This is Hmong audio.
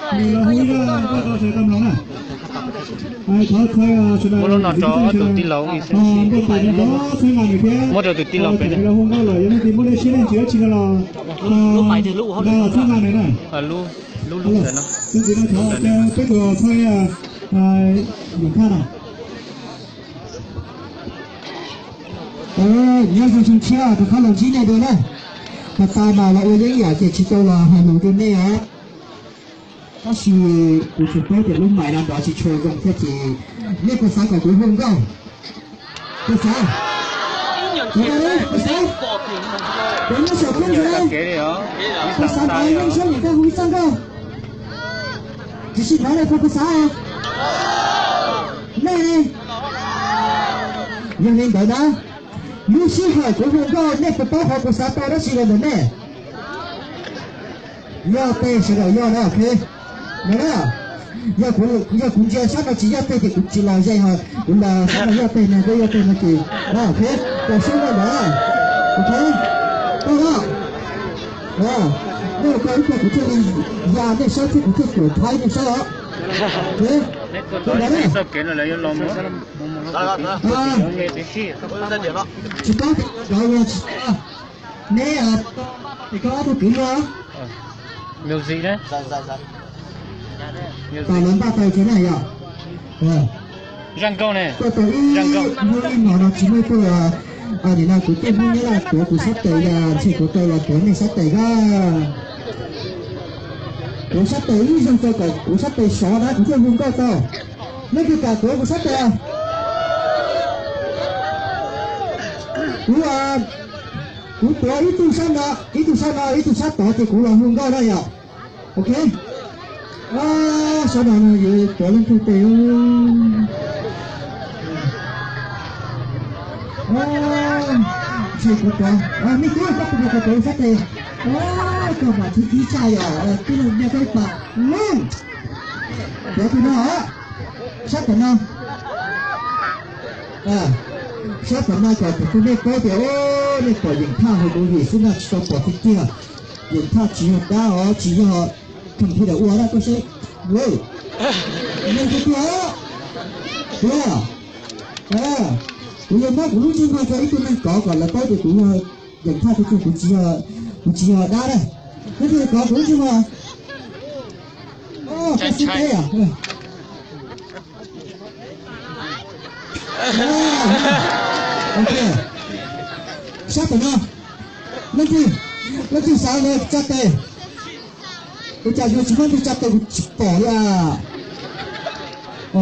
Muab lub no rau ob tug tij laug ib xwb. Muab rau tus tij laug pem na. Lub, lub lub ntawm no. Nyob zoo xyoo tshiab rov qab los ntsib nej dua na. Has tas mas los ua yeeb yam ces tsis tau los hais lus rau nej os. Tab sis kuv tsuas paub tias lub mais no nrov tsis tshua zoo thiab ces nej puas xav kom kuv hu nkauj? Puas xav? Puas xav? Puas xav? Puas xav? Puas xav? Puas xav? Puas xav? Puas xav? Nej, yog li ntawd na, lub sij hawm kuv hu nkauj nej puas paub qhov kuv xav tau dab tsi los ntawm nej? Yog tej sawv daws yog na, ok. No na, yog kuv, yog kuv ntsia sab no tsis yog tej ces kuv tsis los ze, ho kuv los sab no yog tej no, yog tej no ces, ok, tau sub no na, ok, tau na. Nej ua ib pliag kuv thiaj li ya nej saib thiab kuv thiaj cuam thaib nej saib os. Tsis paub tias cov ua tsis tau. Neb, es koj ob tug kwv yog? Tos lawv npaj tau tso na yom. Tuaj tau ib hnub ib hmos no tsis muaj tuaj, nim no kuv tuaj Hmoob Nyab Laj tuav kuv sab tes, yog ntshe kuv tau los tuav nej sab tes na. Tuav sab tes ib zaug tso kom kuv sab tes sov na kuv thiaj hu nkauj tau. Nej twg kam tuav kuv sab tes? Kuv, kuv tuav ib tug sab no, ib tug sab no, ib tug sab tod ces kuv los hu nkauj na yom. Ok. Sawv daws no yuav tuav leej twg tes? Ntshe kuv tuav, nej twb koj tus koj tuav sab tes. Koj mas thib ib tshaj yom, tij laug nyiaj koj ib pas. Tuav tus no, sab tom no. Sab tom no kom tus nej paub tias nej pom yeem thaj hauv movie xwb na, tsis tau pom tiag tiag. Yeem thaj tsis yog dab os, tsis yog computer ua na koj seb. Nej tiag tiag, kuv yuav muab kuv lub ntsej muag rau ib tug neeg kov kom lawv paub tias kuv yog yeem thaj tiag tiag, kuv tsis yog dab na. Koj thiaj kov kuv lub ntsej muag. Koj xib teb. Sab tom no, leej twg, leej twg xav li tsa tes? Ua cas yuav tsis muaj leej twg tsa tes kuv tsis pom li as.